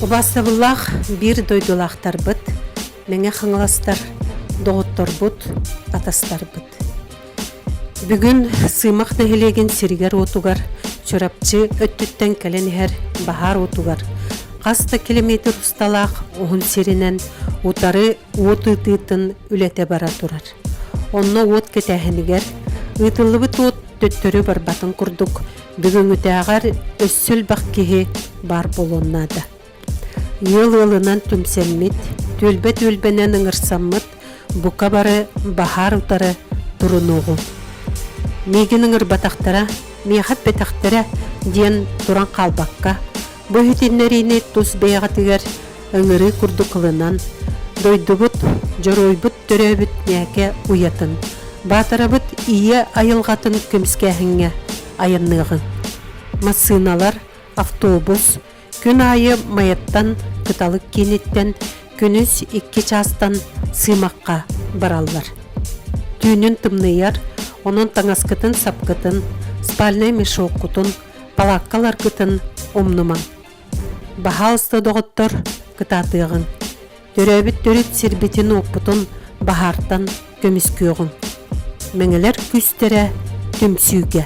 Убаастабыллаах биир дойдулаахтарбыт, Мэҥэ Хаҥаластар, доҕотторбут, атастарбыт. Бүгүн Сыымах нэһилиэгин сиригэр-уотугар Чурапчы өттүттэн кэлэн иһэр баһаар уотугар хас да километр усталаах уһун сиринэн утары уот ыытыытын үлэтэ бара турар. Онно уот кэтээһинигэр ыытыллыбыт уот төттөрү барбатын курдук бүгүҥҥүтээҕэр өссө элбэх киһи баар буолуон наада. Ыал ыалынан түмсэммит, түөлбэ-түөлбэнэн ыҥырсаммыт бука бары баһаар утары турунуоҕуҥ. Миигин ыҥырбатахтара, миэхэ эппэтэхтэрэ диэн туран хаалбакка, бу иһитиннэриини тус бэйэҕитигэр ыҥырыы курдук ылынан, дойдубут, дьоруойбут төрөөбүт ньээкэ уйатын, Баатарабыт ийэ айылҕатын көмүскээһиҥҥэ айанныаҕыҥ. Массыыналар, автобус, Күн аайы Майаттан Кыталык кииниттэн күнүс 2 чаастан Сыымахха бараллар. Түүнүн тымныйар, онон таҥаскытын-сапкытын, спальнай мешоккутун, палааккаларгытын умнумаҥ. Баһаалыста доҕоттор, кытаатыаҕыҥ. Төрөөбүт төрүт сирбитин-уоппутун баһаартан көмүскүөҕүҥ. Мэҥэлэр күүстэрэ түмсүүгэ.